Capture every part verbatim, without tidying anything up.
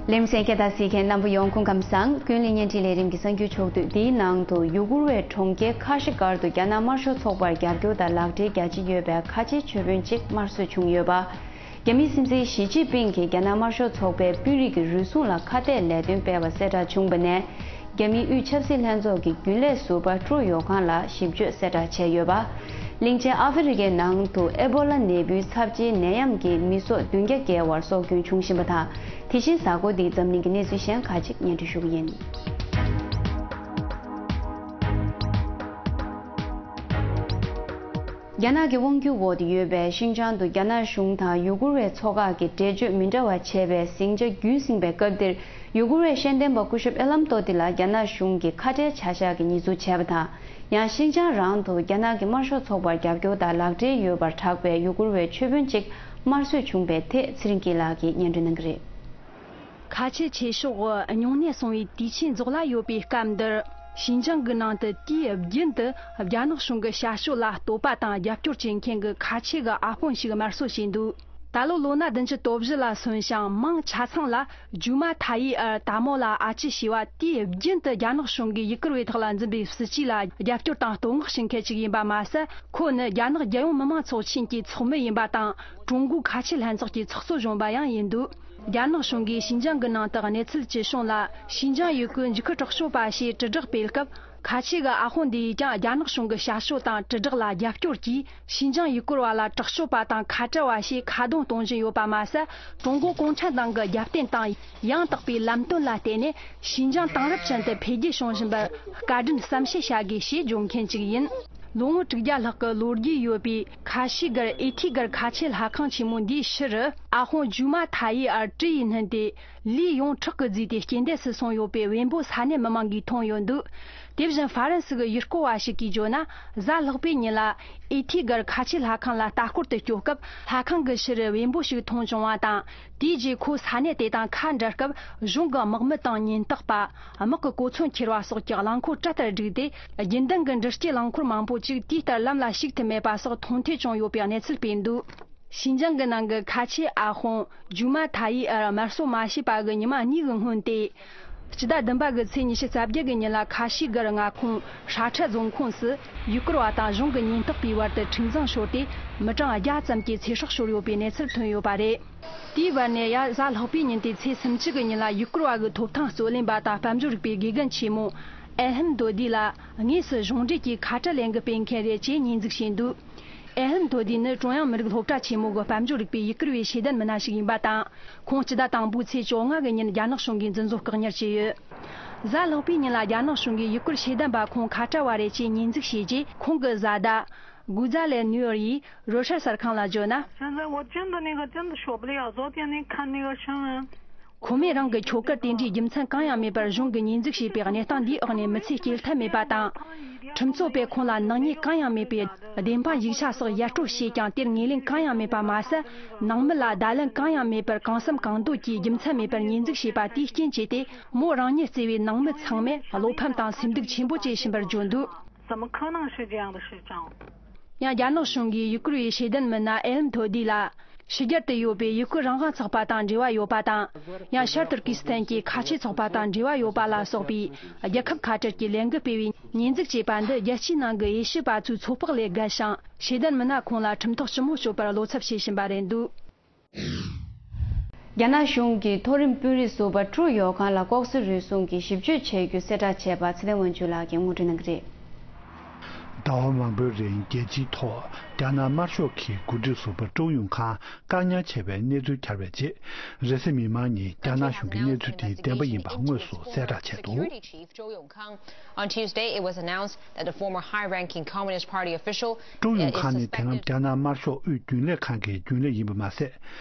ལེ་མི་སན་སྐད་བརྡ་གཟིགས་མཁན་རྣམ་པ་ཡོངས་སྐུ་ཁམས་བཟང་། ཀུན་གླེང་བརྙན་འཕྲིན་ལས་རིམ་གྱི་གསར་འགྱུར་ཕྱོགས་བསྡུས་འདིའི་ནང་དུ། ཡུ་གུར་བའི་གྲོང་ཁྱེར་ཁ་ཤི་སྒར་དུ་རྒྱ་ནག་དམར་ཤོག་ཚོགས་པར་རྒྱབ་སྐྱོར་དང་ལག་འབྲེལ་རྒྱ་ཆེ་ཡོད་པའི་ཁ་ཆེའི་ཆོས་དཔོན་གཅིག་དམར་གསོད་བྱུང་ཡོད་པ། རྒྱ་མིའི་སྲིད་འཛིན་ཞི་ཅིན་ཕིང་གིས་རྒྱ་ནག་དམར་ཤོག་ཚོགས་པའི་དཔོན་རིགས་ཀྱི་རུལ་སུངས་ལ་ཁ་གཏད་ལས་དོན་སྤེལ་བ་གསལ་བསྒྲགས་བྱུང་བ་ནས། རྒྱ་མིའི་དབུས་ཆབ་སྲིད་ལྷན་ཚོགས་ཀྱི་རྒྱུན་ལས་ཟུར་པ་ཀྲུའུ་ཡོ་ཁང་ལ་ཞིབ་དཔྱོད་གསལ་བསྒྲགས་བྱས་ཡོད་པ། གླིང་ཆེན་ཨ་ཧྥེ་རི་ཁའི་ནང་དུ་ཨེ་བོ་ལ་ནད་འབུའི་ཚབས་ཆེའི་ནད་ཡམས་ཀྱིས་མི་སོ་བདུན་བརྒྱ་བརྒལ་བར་སྲོག་སྐྱོན་བྱུང་བཞིན་པ་དང་། དེ་བཞིན་གཟའ་འཁོར་འདིའི་འཛམ་གླིང་གི་གནས་ཚུལ་གཞན་ཁག་ཅིག་སྙན་སྒྲོན་ཞུ་གི་ཡིན། རྒྱ་ནག་གི་དབང་སྒྱུར་འོག་ཏུ་ཡོད་པའི་ཤིན་ཅང་དུ་རྒྱ་ནག་གཞུང་དང་ཡུ་གུར་བའི་ཚོགས་ཁག་གིས་འགྲེལ་བརྗོད་མི་འདྲ་བ་བྱས་པའི་ཟིང་ཆ་རྒྱུན་བསྲིངས་པའི་སྐབས་འདིར། ཡུ་གུར་བའི་ཤེས་ལྡན་པ་སྐུ་ཞབས་ཨེ་ལམ་ཏོ་ཏི་ལ་རྒྱ་ནག་གཞུང་གིས་ཁ་བྲལ་བྱ་གཞག་གི་ཉེས་འཛུགས་བྱས་པ་དང་། ཡང་ཤིན་ཅང་རང་དུ་རྒྱ་ནག་གི་དམར་ཤོག་ཚོགས་པར་རྒྱབ་སྐྱོར་དང་ལག་འབྲེལ་ཡོད་པར་གྲགས་པའི་ཡུ་གུར་བའི་ཆོས་དཔོན་གཅིག་དམར་གསོད་བྱུང་པའི་ཐད་ཚེ་རིང་སྐྱིད་ལགས་ཀྱིས་སྙན་སྒྲོན་གནང་གི་རེད། ཁ་ཆེ་ཆོས་ཕྱོགས་སྙིང་ནད་སོང་བའི་དུས་ཆེན་རྫོགས་ལ་ཡོད་པའི་སྐབས་འདིར། ཤིན་ཅང་གི་ནང་དུ་དུས་རྒྱུན་དུ་རྒྱ་ནག་གཞུང་གི་བྱ་སྤྱོད་ལ་བསྟོད་པ་དང་རྒྱབ་སྐྱོར་བྱེད་མཁན་གྱི་ཁ་ཆེ་གི་ཨ་དཔོན་ཞིག་དམར་གསོད་བྱས་འདུག་ད་ལོ་ལོ་ན་བདུན་ཅུ་དོན་བཞི་ལ་སོན་ཞིང་མིང་ཆ་ཚང་ལ་ཇུ་མ་ཐ་ཡི་ཨར་ཏ་མོ་ལ་ཨ་ཅི་ཞེས་པ། དུས་རྒྱུན་དུ་རྒྱ་ནག་གཞུང་གིས་ཡུ་གུར་བའི་ཐོག་ལ་འཛིན་པའི་སྲིད་ཇུས་ལ་རྒྱབ་སྐྱོར་དང་བསྟོད་བསྔགས་བྱེད་མཁན་ཞིག་ཡིན་པ་མ་ཟད། ཁོ་ནི་རྒྱ་ནག་རྒྱལ་ཡོངས་མི་དམངས་ཚོགས་ཆེན་གྱི་ཚོགས་མི་ཡིན་པ་དང་། ཀྲུང་གོའི་ཁ་ཆེ་ལྷན་ཚོགས་ཀྱི་ཚོགས་གཙོ་གཞོན་པ་ཡང་ཡིན་འདུག་རྒྱ་ནག་གཞུང་གིས་ཤིན་ཅང་གི་ནང་དུ་གནས་ཚུལ་ཇི་བྱུང་ལ། ཤིན་ཅང་ཡུ་གུར་འཇིགས་སྐུལ་དྲག་སྤྱོད་པ་ཞེས་དྲིལ་བསྒྲགས་སྤེལ་སྐབས། ཁ་ཆེ་གི་ཨ་དཔོན་འདི་ཡིས་ཀྱང་རྒྱ་ནག་གཞུང་གི་བྱ་སྤྱོད་དང་དྲིལ་བསྒྲགས་ལ་རྒྱབ་སྐྱོར་གྱིས། ཤིན་ཅང་ཡུ་གུར་བ་ལ་དྲག་སྤྱོད་པ་དང་ཁ་བྲལ་བ་ཞེས་ཁ་རྡུང་གཏོང་བཞིན་ཡོད་པ་མ་ཟད། ཀྲུང་གོ་གུང་ཁྲན་ཏང་གི་རྒྱབ་རྟེན་དང་ཡང་དག་པའི་ལམ་སྟོན་ལ་བརྟེན་ནས། ཤིན་ཅང་དེང་རབས་ཅན་དུ་འཕེལ་རྒྱས་བྱུང་བཞིན་པར་བཀའ་དྲིན་བསམ་ཤེས་བྱ་དགོས་ཞེས་བརྗོད་མཁན་ཞིག་ཡིན། ལོ་ངོ་དྲུག་བརྒྱ་ལྷག་གི་ལོ་རྒྱུས་ཡོད་པའི་ཁ་ཤི་སྒར་ཨེ་ཐི་སྒར་ཁ་ཆེ་ལྷ་ཁང་ཆེན་མོ་འདིའི་ཕྱི་རུ། ཨ་དཔོན་ཇུ་མ་ཐ་ཡི་ཨར་ཀྲི་ཡི་སྣུན་ཏེ་ལུས་ཡོངས་ཁྲག་གིས་བརྫིས་ཏེ་རྐྱེན་འདས་སུ་སོང་ཡོད་པའི་བེམ་པོ་ས་གནས་མི་མང་གིས་མཐོང་ཡོད་འདུག་དེ་བཞིན་ཧྥ་རན་སི་གི་ཡུལ་སྐོར་བ་ཞིག་གིས་བརྗོད་ན། གཟའ་ལྷག་པའི་ཉིན་ལ་ཨེ་ཐི་སྒར་ཁ་ཆེ་ལྷ་ཁང་ལ་ལྟ་སྐོར་དུ་སྐྱོད་སྐབས། ལྷ་ཁང་གི་ཕྱི་རུ་བེམ་པོ་ཞིག་མཐོང་བྱུང་བ་དང་། དེའི་རྗེས་ཁོ་ས་གནས་དེ་དང་ཁ་འབྲལ་སྐབས། གཞུང་གི་དམག་མི་དང་ཉེན་རྟོག་པ། དམག་གི་གོ་མཚོན་འཁྱེར་བ་སོགས་ཀྱི་རླངས་འཁོར་གྲལ་ལྟར་བསྒྲིགས་ཏེ། རྒྱུན་ལྡན་གྱི་འགྲུལ་སྐྱེལ་རླངས་འཁོར་མང་པོ་ཅིག་དེའི་ལྟར་ལམ་ལ་ཞུགས་ཐུབ་མེད་པ་སོགས་མཐོང་ཐོས་བྱུང་ཡོད་པའི་གནས་ཚུལ་སྤེལ་འདུག་ཤིན་ཅང་གི་ནང་གི་ཁ་ཆེ་ཨ་དཔོན་ཇུ་མ་ཐ་ཡི་ཨར་དམར་གསོད་མ་བྱས་པ་གི་ཉི་མ་གཉིས་ཀྱི་སྔོན་ཏེ། སྤྱི་ཟླ་བདུན་པ་གི་ཚེས་ཉི་ཤུ་རྩ་བརྒྱད་ཀྱི་ཉིན་ལ་ཁ་ཤི་སྒར་མངའ་ཁོངས་ཧྲ་ཁྲ་རྫོང་ཁོངས་སུ་ཡུལ་སྐོར་བ་དང་གཞུང་གི་ཉེན་རྟོག་པའི་བར་དུ་འཁྲུག་འཛིང་ཤོར་ཏེ། མི་གྲངས་བརྒྱ་ཙམ་གྱི་ཚེ་སྲོག་ཤོར་ཡོད་པའི་གནས་ཚུལ་ཐོན་ཡོད་པ་རེད། དེའི་བར་ནས་ཡ་གཟའ་ལྷག་པའི་ཉིན་ཏེ་ཚེས་སུམ་ཅུ་གི་ཉིན་ལ་ཡུལ་སྐོར་བ་གི་ཐོབ་ཐང་རྩོད་ལེན་པ་དང་དཔལ་འབྱོར་རིག་པའི་དགེ་རྒན་ཆེན་མོ་ཨེ་ཧམ་དོ་དི་ལ་དངོས་སུ་གཞུང་འབྲེལ་གྱི་ཁ་བྲལ་ལས་འགུལ་སྤེལ་མཁན་རེད་ཅེས་ཉེས་འཛུགས་བྱས་འདུག་ཨེ་ཧམ་དོ་དི་ནི་ཀྲུང་དབྱང་མི་རིགས་སློབ་གྲྭ་ཆེན་མོ་གི་དཔལ་འབྱོར་རིག་པའི་ཡུལ་སྐོར་བའི་ཤེས་ལྡན་མི་སྣ་ཞིག་ཡིན་པ་དང་། ཁོང་སྤྱི་ཟླ་དང་པོའི་ཚེས་བཅོ་ལྔ་གི་ཉིན་རྒྱ་ནག་གཞུང་གིས་འཛིན་བཟུང་བཀག་ཉར་བྱས་ཡོད། གཟའ་ལྷག་པའི་ཉིན་ལ་རྒྱ་ནག་གཞུང་གིས་ཡུལ་སྐོར་ཤེས་ལྡན་པ་ཁོང་ཁ་བྲལ་བ་རེད་ཅེས་ཉེས་འཛུགས་བྱས་རྗེས། ཁོང་གི་བཟའ་ཟླ་གུ་ཛ་ལེ་ནུའུ་ཨར་ཡིས་རོ་ཧྲལ་གསར་ཁང་ལ་བརྗོད་ན། 现在我真的那个真的说不了，昨天你看那个新闻。 ཁོ་མོས་རང་གི་ཁྱོ་གར་དེ་འདྲའི་རྒྱུ་མཚན་གང་ཡང་མེད་པར་གཞུང་གིས་ཉེས་འཛུགས་བྱས་པའི་གནས་སྟངས་འདིའི་འོག་ནས་མི་ཚེ་སྐྱེལ་ཐབས་མེད་པ་དང་། ཁྲིམས་རྩོད་པས་ཁོང་ལ་ནག་ཉེས་གང་ཡང་མེད་པའི་བདེན་དཔང་ཡིག་ཆ་སོགས་ཡར་སྤྲོད་བྱས་ཀྱང་དེར་ངོས་ལེན་གང་ཡང་མེད་པ་མ་ཟད། ནང་མི་ལ་བརྡ་ལན་གང་ཡང་མེད་པར་གང་བསམ་གང་འདོད་ཀྱིས་རྒྱུ་མཚན་མེད་པར་ཉེས་འཛུགས་བྱས་པ་དེའི་རྐྱེན་བྱས་ཏེ། མོ་རང་ཉིད་བརྩེ་བའི་ནང་མི་ཚང་མས་བློ་ཕམ་དང་སེམས་སྡུག་ཆེན་པོ་སྐྱེ་བཞིན་པར་བརྗོད་འདུག 怎么可能是这样的事情？ ཡང་རྒྱ་ནག་གཞུང་གིས་ཡུ་གུར་བའི་ཤེས་ལྡན་མི་སྣ་ཨེ་ལམ་ཐོ་དི་ལ། ཕྱི་རྒྱལ་དུ་ཡོད་པའི་ཡུ་གུར་རང་དབང་ཚོགས་པ་དང་འབྲེལ་བ་ཡོད་པ་དང་། ཡང་ཤར་ཏུར་ཀི་སི་ཐན་གྱི་ཁ་ཆེ་ཚོགས་པ་དང་འབྲེལ་བ་ཡོད་པ་ལ་སོགས་པའི་རྒྱལ་ཁབ་ཁ་བྲལ་གྱི་ལས་འགུལ་སྤེལ་བའི་ཉེས་འཛུགས་བྱས་པ་འདི། རྒྱལ་སྤྱིའི་ནང་གི་དབྱེ་ཞིབ་པ་ཚོས་ཚོད་དཔག་ལས་བརྒལ་ཞིང་། ཤེས་ལྡན་མི་སྣ་ཁོང་ལ་ཁྲིམས་ཐག་ལྕི་མོ་གཅོད་པར་བློ་འཚབ་བྱེད་བཞིན་པ་རེད་འདུག་རྒྱ་ནག་གཞུང་གི་མཐོ་རིམ་དཔོན་རིགས་ཟུར་པ་ཀྲུའུ་ཡོ་ཁང་ལ་ལྐོག་ཟ་རུལ་སུངས་ཀྱི་ཞིབ་དཔྱོད་བྱེད་རྒྱུ་གསལ་བསྒྲགས་བྱས་པ་ཚེ་བརྟན་དབང་ཕྱུག་ལགས་ཀྱིས་ངོ་སྤྲོད་གནང་གི་རེད། ཟླ་བ་མང་པོའི་རིང་རྒྱལ་སྤྱིའི་ཐོག་རྒྱ་ནག་དམར་ཤོག་གི་འགོ་ཁྲིད་ཟུར་པ་ཀྲུའུ་ཡོང་ཁང་བཀག་ཉར་བྱས་པའི་གནས་ཚུལ་གྱར་བའི་རྗེས། རེས་གཟའ་མིག་དམར་ཉིན་རྒྱ་ནག་གཞུང་གིས་གནས་ཚུལ་དེ་བདེན་པ་ཡིན་པ་དངོས་སུ་གསལ་བསྒྲགས་བྱས་འདུག Security Chief Cho Yong-kang. On Tuesday, it was announced that the former high-ranking Communist Party official ཀྲུའུ་ཡོང་ཁང་ནི་དེང་རབས་རྒྱ་ནག་དམར་ཤོག་དབུས་རྒྱུན་ལས་ཁང་གི་རྒྱུན་ལས་ཡིན་པ་མ་ཟད།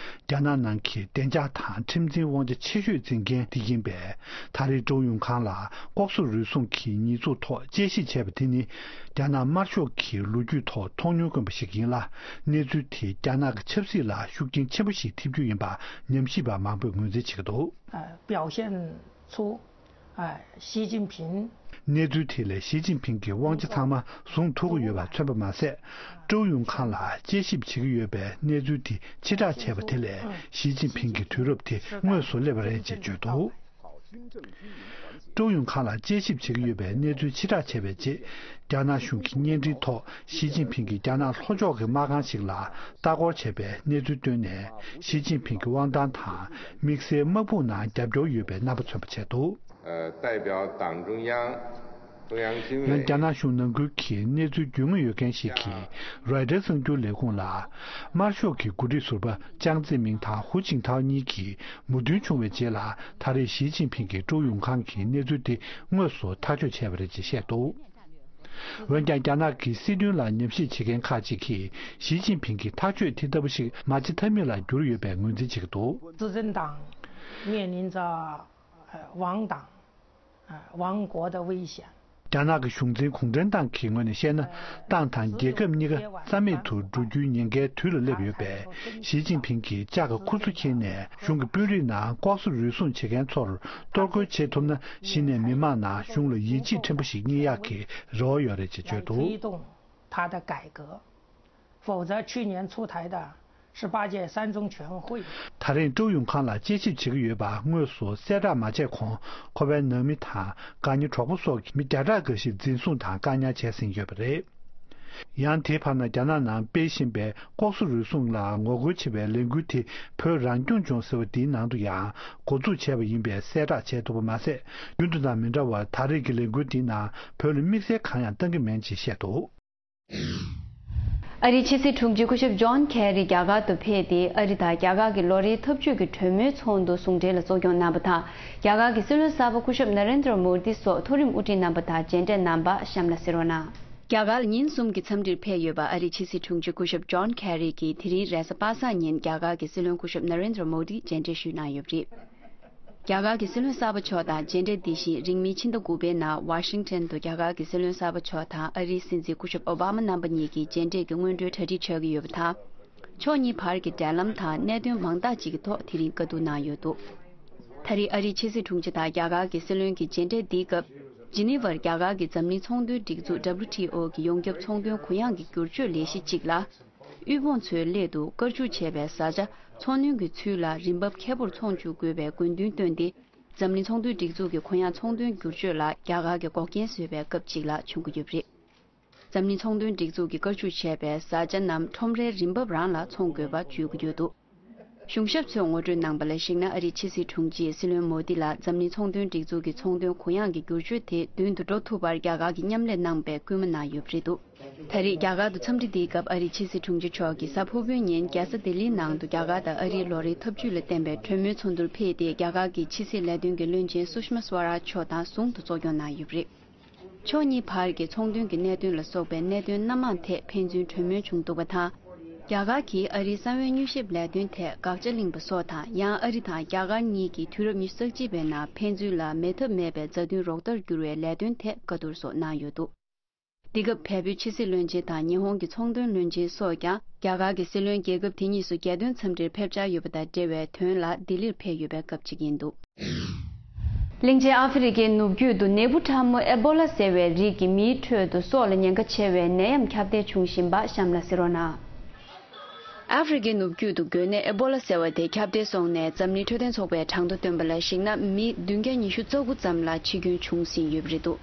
རྒྱ་ནག་ནང་གི་བདེ་འཇགས་དང་ཁྲིམས་འཛིན་དབང་ཆ་ཆེ་ཤོས་འཛིན་མཁན་དེ་ཡིན་པས། ད་རེས་ཀྲུའུ་ཡོང་ཁང་ལ་ལྐོག་ཟ་རུལ་སུངས་ཀྱི་ཉེས་འཛུགས་ཐོག་དཔྱད་ཞིབ་བྱས་པ་དེ་ནི། རྒྱ་ནག་དམར་ཤོག་གི་ལོ་རྒྱུས་ཐོག་མཐོང་མྱོང་དཀོན་པ་ཞིག་ཡིན་ལ། གནས་ཚུལ་དེས་རྒྱ་ནག་གི་ཆབ་སྲིད་ལ་ཤུགས་རྐྱེན་ཆེན་པོ་ཞིག་ཐེབས་རྒྱུ་ཡིན་པ་ཉམས་ཞིབ་པ་མང་པོས་ངོས་འཛིན་བྱེད་ཀྱི་འདུག 呃，表现出啊，习近平 གནས་ཚུལ་དེ་ལས་ཞི་ཅིན་ཕིང་གིས་དབང་ཆ་ཚང་མ་བཟུང་ཐུབ་ཀྱི་ཡོད་པ་མཚོན་པ་མ་ཟད། ཀྲོའུ་ཡུང་ཁང་ལ་དཔྱད་ཞིབ་བྱེད་ཀྱི་ཡོད་པའི་གནས་ཚུལ་དེ་ཕྱིར་བསྒྲགས་བྱས་པ་དེ་ལས་ཞི་ཅིན་ཕིང་གི་དུས་རབས་དེ་དངོས་སུ་སླེབས་པ་རེད་ཅེས་བརྗོད་འདུག་ཀྲོའུ་ཡུང་ཁང་ལ་དཔྱད་ཞིབ་བྱེད་ཀྱི་ཡོད་པའི་གནས་ཚུལ་ཕྱིར་བསྒྲགས་བྱས་པའི་རྗེས། རྒྱ་ནག་གཞུང་གི་བརྙན་འཕྲིན་ཐོག་ཞི་ཅིན་ཕིང་གིས་རྒྱ་ནག་ལྷོ་ཕྱོགས་ཀྱི་དམག་ཁང་ཞིག་ལ་ལྟ་སྐོར་བྱས་པའི་གནས་ཚུལ་བཏོན་ནས། ཞི་ཅིན་ཕིང་གི་དབང་ཐང་དང་དམིགས་བསལ་དམག་དཔུང་ནང་རྒྱབ་སྐྱོར་ཡོད་པའི་རྣམ་པ་མཚོན་པ་བྱས་འདུག་ཡང་རྒྱ་ནག་གཞུང་ནང་ཁུལ་གྱི་གནས་ཚུལ་རྒྱུས་མངའ་ཡོད་མཁན་ཞིག་གིས་རོའི་ཊར་གསར་འགྱུར་ལས་ཁུངས་ལ། དམར་ཤོག་གི་འགོ་ཁྲིད་ཟུར་པ་ཅང་ཙེ་མིང་དང་ཧུའུ་ཅིང་ཐའོ་གཉིས་ཀྱིས་མོས་མཐུན་བྱུང་བའི་རྗེས་ལ། ད་རེས་ཞི་ཅིན་ཕིང་གིས་ཀྲོའུ་ཡུང་ཁང་གི་གནས་ཚུལ་དེ་དངོས་སུ་ཐག་གཅོད་བྱས་པ་རེད་ཅེས་བཤད་འདུག་འོན་ཀྱང་། རྒྱ་ནག་གི་སྲིད་དོན་ལ་ཉམས་ཞིབ་བྱེད་མཁན་ཁག་ཅིག་གིས་ཞི་ཅིན་ཕིང་གི་ཐག་གཅོད་དེ་ལྟ་བུ་ཞིག་མ་བྱེད་ཐབས་མེད་ལ་གྱུར་ཡོད་པའི་ངོས་འཛིན་བྱེད་ཀྱི་འདུག 执政党面临着呃亡党、呃亡国的危险。 རྒྱ་ནག་གི་གཞུང་འཛིན་གུང་ཁྲན་ཏང་གི་ངོས་ནས་བཤད་ན། ཏང་དང་རྒྱལ་ཁབ་གཉིས་ཀ་རྩ་མེད་དུ་འགྲོ་རྒྱུའི་ཉེན་ཁའི་དུས་ལ་སླེབས་ཡོད་པས། ཞི་ཅིན་ཕིང་གིས་ལྕག་གི་ཁུ་ཚུར་འཁྱེར་ནས་གཞུང་གི་དཔོན་རིགས་ནང་ལྐོག་ཟ་རུལ་སུངས་བྱེད་མཁན་ཚོར་གཏོར་རྒོལ་བྱེད་ཐུབ་ན། གཞི་ནས་མི་མང་ནང་གཞུང་ལ་ཡིད་ཆེས་ཕྲན་བུ་ཞིག་རྙེད་ཡག་གི་རེ་བ་ཡོད་རེད་ཅེས་བརྗོད་འདུག 推动他的改革，否则去年出台的十八届三中全会。 ད་རེས་ཀྲོའུ་ཡུང་ཁང་ལ་དཔྱད་ཞིབ་བྱེད་ཀྱི་ཡོད་པ་དངོས་སུ་གསལ་བསྒྲགས་མ་བྱས་གོང་། ཁོ་པའི་ནང་མི་དང་དགའ་ཉེ་གྲོགས་པོ་སོགས་ཀྱི་མི་བརྒྱ་ཕྲག་འགའ་ཞིག་འཛིན་བཟུང་དང་བཀག་ཉར་བྱས་ཟིན་ཡོད་པ་རེད། ཡང་དེའི་བར་ན། རྒྱ་ནག་ནང་སྤེལ་བཞིན་པའི་ལྐོག་ཟ་རུལ་སུངས་ལ་ངོ་རྒོལ་བྱེད་པའི་ལས་འགུལ་དེ། བོད་རང་སྐྱོང་ལྗོངས་ཟེར་བ་འདིའི་ནང་དུ་ཡང་འགོ་འཛུགས་བྱས་པ་ཡིན་པའི་གསལ་བསྒྲགས་བྱས་འདུག་པ་མ་ཟད། རྒྱུན་དུ་དང་མི་འདྲ་བར། ད་རེས་ཀྱི་ལས་འགུལ་འདིའི་ནང་བོད་ལ་དམིགས་བསལ་གང་ཡང་བཏང་གི་མིན་ཅེས་བཤད་འདུག་ཨ་རིའི་ཕྱི་སྲིད་དྲུང་ཆེ་སྐུ་ཞབས་ཇོན་ཁེ་རི་རྒྱ་གར་དུ་ཕེབས་ཏེ། ཨ་རི་དང་རྒྱ་གར་གྱི་ལོ་རེའི་འཐབ་ཇུས་ཀྱི་གྲོས་མོལ་ཚོགས་འདུ་ཟུང་འབྲེལ་ལ་གཙོ་སྐྱོང་གནང་བ་དང་། རྒྱ་གར་གྱི་སྲིད་བློན་གསར་པ་སྐུ་ཞབས་ན་རེན་དྲ་མོ་དི་སོགས་མཐོ་རིམ་དབུ་ཁྲིད་རྣམ་པ་དང་མཇལ་འཕྲད་གནང་བ་གཤམ་ལ་གསན་རོགས་གནང་། རྒྱ་གར་ལ་ཉིན་གསུམ་གྱི་འཚམས་འདྲིར་ཕེབས་ཡོད་པ་ཨ་རིའི་ཕྱི་སྲིད་དྲུང་ཆེ་སྐུ་ཞབས་ཇོན་ཁེ་རི་གིས། དེ་རིང་རེས་གཟའ་པ་སངས་ཉིན་རྒྱ་གར་གྱི་སྲིད་བློན་སྐུ་ཞབས་ན་རེན་དྲ་མོ་དི་མཇལ་འཕྲད་ཞུས་གནང་ཡོད་པ་རེད། རྒྱ་གར་གྱི་སྲིད་བློན་གསར་པ་མཆོག་དང་མཇལ་འཕྲད་འདི་བཞིན་རིང་མིན་ཕྱི་ཟླ་དགུ་པའི་ནང་ཝ་ཤིང་ཊོན་དུ་རྒྱ་གར་གྱི་སྲིད་བློན་གསར་པ་མཆོག་དང་ཨ་རིའི་སྲིད་འཛིན་སྐུ་ཞབས་ཨོ་བྷ་མ་རྣམ་པ་གཉིས་ཀྱིས་མཇལ་འཕྲད་ཀྱི་སྔོན་འགྲོའི་གྲ་སྒྲིག་བྱ་གི་ཡོད་པ་དང་། ཕྱོགས་གཉིས་བར་གྱི་འབྲེལ་ལམ་དང་གནད་དོན་མང་དག་ཅིག་གི་ཐོག་དེ་རིང་བཀའ་བསྡུར་གནང་ཡོད་འདུག་ད་རེས་ཨ་རིའི་ཕྱི་སྲིད་དྲུང་ཆེ་དང་རྒྱ་གར་གྱི་སྲིད་བློན་གྱི་མཇལ་འཕྲད་འདིའི་སྐབས། ཇི་ནི་ཝར་རྒྱ་གར་གྱི་འཛམ་གླིང་ཚོང་དོན་སྒྲིག་འཛུགས་ཌབ་ལིའུ་ཊི་ཨོ་གི་ཡོངས་ཁྱབ་ཚོང་དོན་གུ་ཡངས་ཀྱི་བསྒྱུར་བཅོས་ལས་གཞི་གཅིག་ལ། དབུལ་ཕོངས་ཚོའི་སླད་དུ་བཀའ་འཇུག་བྱས་པའི་བཟའ་བཅའ་འཚོ་སྣོན་གྱི་ཚུལ་ལ་རིན་འབབ་ཁྱད་པར་ཚོང་བཅུག་དགོས་པའི་དགོས་འདུན་བཏོན་ཏེ། འཛམ་གླིང་ཚོང་དོན་སྒྲིག་འཛུགས་ཀྱི་གུ་ཡངས་ཚོང་དོན་བསྒྱུར་བཅོས་ལ་རྒྱ་གར་གྱིས་འགོག་རྐྱེན་བཟོས་པའི་སྐབས་གཅིག་ལ་བྱུང་གི་ཡོད་པ་རེད། འཛམ་གླིང་ཚོང་དོན་སྒྲིག་འཛུགས་ཀྱིས་བཀའ་འཇུག་བྱས་པའི་བཟའ་བཅའ་རྣམས་ཁྲོམ་རའི་རིན་འབབ་རང་ལ་འཚོང་དགོས་པ་བརྗོད་ཀྱི་ཡོད་འདུག་གཞུང་ཞབས་ཚོས་ངོ་སྤྲོད་གནང་པ་ལ་གཞིགས་ན། ཨ་རིའི་ཕྱི་སྲིད་དྲུང་ཆེས་སྲིད་བློན་མོ་དི་ལ་འཛམ་གླིང་ཚོང་དོན་སྒྲིག་འཛུགས་ཀྱི་ཚོང་དོན་གུ་ཡངས་ཀྱི་བསྒྱུར་བཅོས་དེ་མདུན་དུ་འགྲོ་ཐུབ་པར་རྒྱ་གར་གྱིས་མཉམ་ལས་གནང་པའི་སྐུལ་མ་གནང་ཡོད་པ་རེད་འདུག་ད་རེས་རྒྱ་གར་དུ་འཚམས་འདྲི་འདིའི་སྐབས་ཨ་རིའི་ཕྱི་སྲིད་དྲུང་ཆེ་མཆོག་གིས་གཟའ་ཕུར་བུའི་ཉིན་རྒྱལ་ས་ལྡི་ལིའི་ནང་དུ་རྒྱ་གར་དང་ཨ་རིའི་ལོ་རེའི་འཐབ་ཇུས་ལ་བརྟེན་པའི་གྲོས་མོལ་ཚོགས་འདུར་ཕེབས་ཏེ། རྒྱ་གར་གྱི་ཕྱི་སྲིད་ལས་དོན་གྱི་བློན་ཆེན་སུ་ཤི་མ་སུ་ཝ་རཱཇ་མཆོག་དང་ཟུང་དུ་གཙོ་སྐྱོང་གནང་ཡོད་པ་རེད། ཕྱོགས་གཉིས་བར་གྱི་ཚོང་དོན་གྱི་གནད་དོན་ལ་སོགས་པའི་གནད་དོན་སྣ་མང་ཐད་ཕན་ཚུན་གྲོས་མོལ་བྱུང་འདུག་པ་དང་། རྒྱ་གར་གྱིས་ཨ་རིའི་གསང་བའི་མྱུལ་ཞིབ་ལས་དོན་ཐད་དགག་བྱ་གླེང་པ་སོགས་དང་། ཡང་ཨ་རི་དང་རྒྱ་གར་གཉིས་ཀྱིས་དུས་རབས་ཉི་ཤུ་རྩ་གཅིག་པའི་ནང་ཕན་ཚུན་ལ་མེད་ཐབས་མེད་པའི་མཛའ་མཐུན་རོགས་ཟླར་གྱུར་བའི་ལས་དོན་ཐད་བཀའ་བསྡུར་སོགས་གནང་ཡོད་འདུག་འདི་སྐབས་བལ་པོའི་ཕྱི་སྲིད་བློན་ཆེན་དང་ཉི་ཧོང་གི་ཚོང་དོན་བློན་ཆེན་སོགས་ཀྱང་རྒྱ་གར་གྱི་སྲིད་བློན་རྒྱལ་ཁབ་དེ་གཉིས་སུ་རྒྱལ་དོན་འཚམས་འདྲིར་ཕེབས་འཆར་ཡོད་པ་དང་འབྲེལ་བའི་དོན་ལ་ལྡི་ལིར་ཕེབས་ཡོད་པའི་སྐབས་ཅིག་ཡིན་འདུག་གླིང་ཆེན་ཨ་ཧྥེ་རི་ཁའི་ནུབ་རྒྱུད་དུ་ནད་འབུ་ཕྲ་མོ་ཨེ་བོ་ལ་ཟེར་བའི་རིགས་ཀྱིས་མིའི་ཁྲོད་དུ་སྲོག་ལ་ཉེན་ཁ་ཆེ་བའི་ནད་ཡམས་ཁྱབ་གདལ་བྱུང་བཞིན་པ་གཤམ་ལ་གཟིགས་རོགས་གནང་། ཨ་ཧྥེ་རི་ཁའི་ནུབ་རྒྱུད་དུ་འགོས་ནད་ཨེ་བོ་ལ་ཟེར་བ་དེ་ཁྱབ་གདལ་སོང་ནས། འཛམ་གླིང་འཕྲོད་བསྟེན་ཚོགས་པའི་གྲངས་ཐོ་བཏོན་པ་ལ་གཞིགས་ན། མི་བདུན་བརྒྱ་ཉི་ཤུ་རྩ་དགུ་ཙམ་ལ་འཆི་སྐྱོན་བྱུང་ཟིན་ཡོད་པ་རེད་འདུག་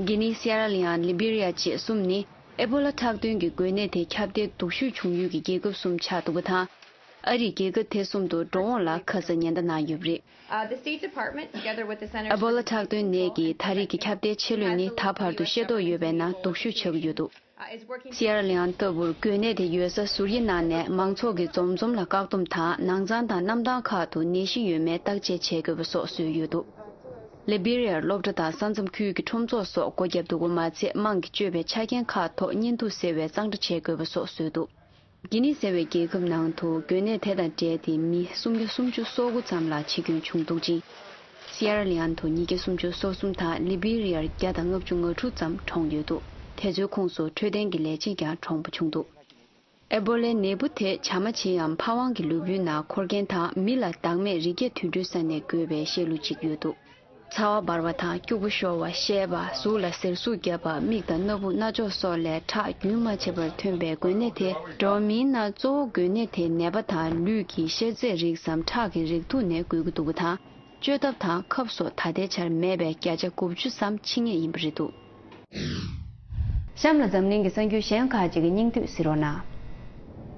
གྷི་ནི། སི་ཡ་ར་ལི་ཡང་། ལི་བི་རི་ཡ་བཅས་གསུམ་ནི་ཨེ་བོ་ལ་ཁྲག་འདོན་གྱི་འགོས་ནད་དེ་ཁྱབ་གདལ་སྡུག་ཤོས་བྱུང་ཡུལ་གྱི་རྒྱལ་ཁབ་གསུམ་ཆགས་འདུག་པ་དང་། ཨ་རིས་རྒྱལ་ཁབ་དེ་གསུམ་དུ་འགྲོ་འོང་ལ་ཁ་ས་ཉེན་བརྡ་གནང་ཡོད་པ་རེད། Uh, the State Department, together with the Centers ཨ་བོ་ལ་ཁྲག་འདོན་ནད་ཀྱི་ད་རེས་ཀྱི་ཁྱབ་གདལ་ཆེ་ལོས་ནི་ད་བར་དུ་ཤེས་རྟོགས་ཡོད་པའི་ནང་སྡུག་ཤོས་ཆགས་ཀྱི་ཡོད་འདུག་སི་ཡར་ལེ་ཨན་ལྟ་བུར་འགོས་ནད་དེ་ཡོད་ས་ཟུར་དབྱེ་གནང་ནས། མང་ཚོགས་ཀྱི་འཛོམས་འཛོམས་ལ་བཀག་སྡོམ་དང་། ནང་ཚང་དང་གནམ་ཐང་ཁག་ཏུ་ནད་གཞི་ཡོད་མེད་བརྟག་དཔྱད་བྱེད་དགོས་པ་སོགས་བཟོས་ཡོད་འདུག་ལི་བི་རི་ཡར་སློབ་གྲྭ་དང་ས་མཚམས་ཁུལ་གྱི་ཁྲོམ་ཚོགས་སོགས་སྒོ་བརྒྱབ་འདུག་པ་མ་ཚད། དམངས་ཀྱིས་སྤྱོད་པའི་ཆ་རྐྱེན་ཁག་ཐོག་བརྙན་ཐུང་བསྲེ་བའི་གཙང་སྦྲ་བྱེད་དགོས་པ་སོགས་བཟོས་འདུག་གྷི་ནི་ཟེར་བའི་རྒྱལ་ཁབ་ནང་དུ་འགོས་ནད་དེ་དང་འབྲེལ་ཏེ་མི་སུམ་བརྒྱ་སུམ་ཅུ་སོ་དགུ་ཙམ་ལ་འཆི་སྐྱོན་བྱུང་འདུག་ཅིང་། སི་ཡར་ལེ་ཨན་དུ་ཉིས་བརྒྱ་སུམ་ཅུ་སོ་གསུམ་དང་། ལི་བི་རི་ཡར་བརྒྱ་དང་ལྔ་བཅུ་ང་དྲུག་ཙམ་གྲོངས་ཡོད་འདུག་དེ་ཚོའི་ཁོངས་སུ་འཕྲོད་བསྟེན་གྱི་ལས་བྱེད་ཀྱང་གྲོངས་པ་བྱུང་འདུག་ཨེ་བོ་ལའི་ནད་འབུ་དེ་བྱ་མ་བྱེ་ཡམ་ཕ་ཝང་གི་ལུས་པོའི་ནང་འཁོར་མཁན་དང་། མི་ལ་བདག་མེད་རི་སྐྱེས་དུད་འགྲོའི་ས་ནས་འགོས་པའི་བཤད་ལུགས་ཅིག་ཡོད་འདུག་ཚ་བ་འབར་བ་དང་སྐྱུག་པ་ཤོར་བ། བཤལ་བ། གཟུགས་ལ་ཟེར་ཟུག་བརྒྱབ་པ། མིག་དང་སྣ་བུག་སྣ་ཚོགས་སོགས་ལས་ཁྲག་རྒྱུན་མ་ཆད་པར་ཐོན་པའི་འགོས་ནད་དེ་འགྲོ་བ་མིའི་ནང་གཙོ་བོ། འགོས་ནད་དེ་ནད་པ་དང་ལུས་ཀྱི་གཤེར་རྫས་རིགས་སམ་ཁྲག་གི་རིགས་དུག་ནས་འགོས་ཀྱི་འདུག་པ་དང་། བཅོས་ཐབས་དང་ཁབ་སོགས་ད་ལྟའི་ཆར་མེད་པས་བརྒྱ་ཆ་དགུ་བཅུ་ཙམ་འཆི་ངེས་ཡིན་པ་རེད་འདུག། གཤམ་ལ་འཛམ་གླིང་གི་གསར་འགྱུར་གཞན་ཁག་ཅིག་གི་སྙིང་བསྡུས་གཟིགས་རོགས་གནང་།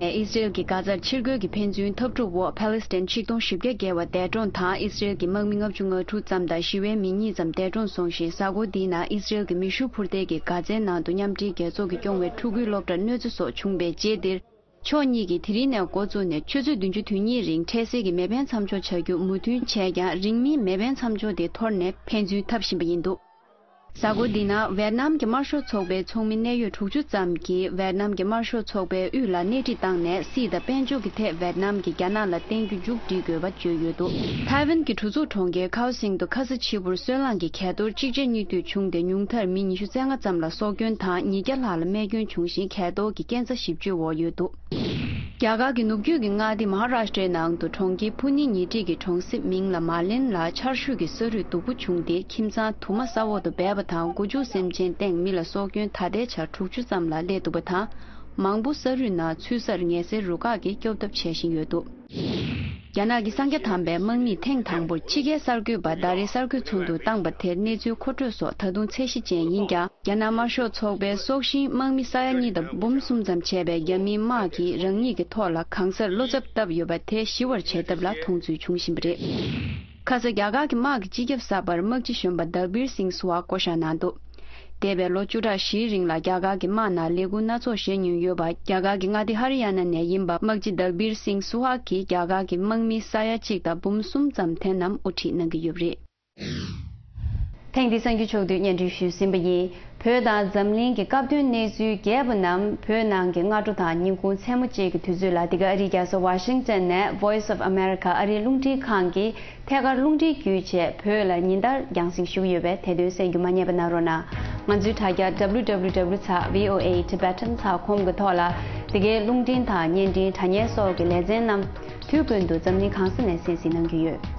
ཨི་སི་རེལ་གྱིས་གྷ་ཛར་ཕྱིར་རྒོལ་གྱི་ཕན་ཚུན་འཐབ་འཁྲུག་འོག་ཕཱ་ལེ་སི་ཐན་ཆིག་སྟོང་བཞི་བརྒྱ་བརྒལ་བ་འདས་གྲོངས་དང་། ཨི་སི་རེལ་གྱི་དམག་མི་ལྔ་བཅུ་ང་དྲུག་ཙམ་དང་ཞི་བའི་མི་གཉིས་ཙམ་འདས་གྲོངས་སོང་ཞིང་། གཟའ་འཁོར་འདིའི་ནང་ཨི་སི་རེལ་གྱི་མེ་ཤུགས་འཕུར་མདེལ་གྱིས་གྷ་ཛའི་ནང་དུ་མཉམ་འབྲེལ་རྒྱལ་ཚོགས་ཀྱིས་སྐྱོང་བའི་ཕྲུ་གུའི་སློབ་གྲྭར་གནོད་འཚེ་སོགས་བྱུང་བའི་རྗེས་འདིར། ཕྱོགས་གཉིས་ཀྱིས་དེ་རིང་ནས་འགོ་བཙུགས་ནས་ཆུ་ཚོད་བདུན་ཅུ་དོན་གཉིས་རིང་འཕྲལ་སེལ་གྱི་མེ་འཕེན་མཚམས་འཇོག་བྱ་རྒྱུ་མོས་མཐུན་བྱས་ཀྱང་། རིང་མིན་མེ་འཕེན་མཚམས་འཇོག་དེ་འཐོར་ནས་ཕན་ཚུན་འཐབ་བཞིན་པ་ཡིན་འདུག། གཟའ་འཁོར་འདི་ནང་ཝེད་ནམ་གྱི་དམར་ཤོག་ཚོགས་པའི་ཚོགས་མི་གནད་ཡོད་དྲུག་ཅུ་ཙམ་གྱིས་ཝེད་ནམ་གྱི་དམར་ཤོག་ཚོགས་པའི་དབུས་ལ་སྣེ་ཁྲིད་བཏང་ནས། སྲིད་དང་དཔལ་འབྱོར་གྱི་ཐད་ཝེད་ནམ་གྱིས་རྒྱ་ནག་ལ་བརྟེན་རྒྱུ་མཇུག་སྒྲིལ་དགོས་པ་བརྗོད་ཡོད་འདུག། ཐའེ་ཝན་གྱི་གྲོས་ཚོགས་གྲོང་ཁྱེར་ཁའོ་སིང་དུ་ཁ་ས་ཕྱི་དབུར་སོལ་རླངས་ཀྱི་གས་གཏོར་གཅིག་རྗེས་གཉིས་མཐུད་བྱུང་སྟེ། ཉུང་མཐར་མི་ཉི་ཤུ་རྩ་ལྔ་ཙམ་ལ་སྲོག་སྐྱོན་དང་ཉིས་བརྒྱ་ལྷག་ལ་རྨས་སྐྱོན་བྱུང་ཞིང་། གས་གཏོར་གྱི་རྐྱེན་རྩ་ཞིབ་དཔྱོད་འོག་ཡོད་འདུག། རྒྱ་གར་གྱི་ནུབ་རྒྱུད་ཀྱི་མངའ་སྡེ་མ་ཧ་རཱ་ཤ་ཊྲའི་ནང་དུ་གྲོང་ཁྱེར་ཕུ་ནེ་ཉེ་འཁྲིས་ཀྱི་གྲོང་གསེབ་མིང་ལ་མཱ་ལིན་ལ་ཆར་ཤུགས་ཀྱི་ས་རུད་སྡུག་པོ་བྱུང་སྟེ། ཁྱིམ་ཚང་དུ་མ་ས་འོག་ཏུ་སྦས་པ་དང་། མགོ་མཇུག་སེམས་ཅན་སྟེང་མི་ལ་སྲོག་སྐྱོན་ད་ལྟའི་ཆར་དྲུག་ཅུ་ཙམ་ལ་སླེབས་འདུག་པ་དང་། མང་པོ་ས་རུད་ནང་ཚུད་སར་ངལ་སེལ་རུ་ཁག་གིས་སྐྱོབ་ཐབས་བྱེད་བཞིན་ཡོད་འདུག། རྒྱ་ནག་གི་སངས་རྒྱས་དམ་པའི་དམག་མིས་ཐེངས་དང་པོར་ཕྱི་རྒྱལ་གསར་འགོད་པ་ཟླ་རེའི་གསར་འགོད་ཚོགས་འདུར་བཏང་པ་དེར་གནས་ཚུལ་མཁོ་སྤྲོད་སོགས་ད་དུང་ཚད་གཞི་ཅན་ཡིན་ཀྱང་། རྒྱ་ནག་དམར་ཤོག་ཚོགས་པའི་སྲོག་ཤིང་དམག་མི་ས་ཡ་གཉིས་དང་འབུམ་གསུམ་ཙམ་བྱས་པའི་རྒྱ་མིའི་དམག་གིས་རང་ཉིད་ཀྱི་ཐོག་ལ་གང་སར་བློ་འཚབ་བཏབ་ཡོད་པ་དེ་ཞི་བར་བྱེད་ཐབས་ལ་མཐོང་ཚུལ་བྱུང་བཞིན་པ་རེད། ཁ་ས་རྒྱ་གར་གྱི་དམག་གི་སྤྱི་ཁྱབ་གསར་པར་དམག་སྤྱི་གཞོན་པ་དལ་བིར་སིང་སུ་ཧ་བསྐོ་བཞག་གནང་འདུག། འདས་པའི་ལོ་བཅུ་ཕྲག་བཞིའི་རིང་ལ་རྒྱ་གར་གྱི་དམག་ནང་ལས་འཁུར་སྣ་ཚོགས་བཞེས་མྱོང་ཡོད་པ། རྒྱ་གར་གྱི་མངའ་སྡེ་ཧ་རི་ཡ་ན་ནས་ཡིན་པ་དམག་སྤྱི་དལ་བིར་སིང་སུ་ཧ་གིས་རྒྱ་གར་གྱི་དམག་མི་ས་ཡ་གཅིག་དང་འབུམ་གསུམ་ཙམ་དེ་རྣམས་དབུ་ཁྲིད་གནང་གི་ཡོད་པ་རེད། ཐེངས་འདིའི་གསར་འགྱུར་ཕྱོགས་བསྡུས་སྙན་སྒྲོན་ཞུས་ཟིན་པ་ཡིན། བོད་དང་འཛམ་གླིང་གི་སྐབས་བསྟུན་གནས་ཚུལ་རྒྱས་པ་རྣམས་བོད་ནང་གི་སྔ་དྲོ་དང་ཉིན་གུང་མཚན་མོ་བཅས་ཀྱི་དུས་ཚོད་ལ། འདི་ག་ཨ་རིའི་རྒྱལ་ས་ཝ་ཤིང་ཊོན་ནས་Voice of America ཨ་རིའི་རླུང་འཕྲིན་ཁང་གིས་ཐད་ཀར་རླུང་འཕྲིན་བརྒྱུད་བྱས་བོད་ལ་ཉིན་ལྟར་རྒྱང་སྲིང་ཞུ་གི་ཡོད་པས། དེ་དོན་གསན་རྒྱུ་མ་བསྙེལ་བ་གནང་རོགས་གནང་། ང་ཚོའི་དྲ་རྒྱ་W W W dot V O A Tibetan dot com གི་ཐོག་ལ། འདི་གའི་རླུང་འཕྲིན་དང་བརྙན་འཕྲིན། དྲ་བརྙན་སོགས་ཀྱི་ལེ་ཚན་རྣམས་དུས་ཀུན་ཏུ་འཛམ་གླིང་གང་ས་ནས་གསན་གཟིགས་གནང་རྒྱུ་ཡོད།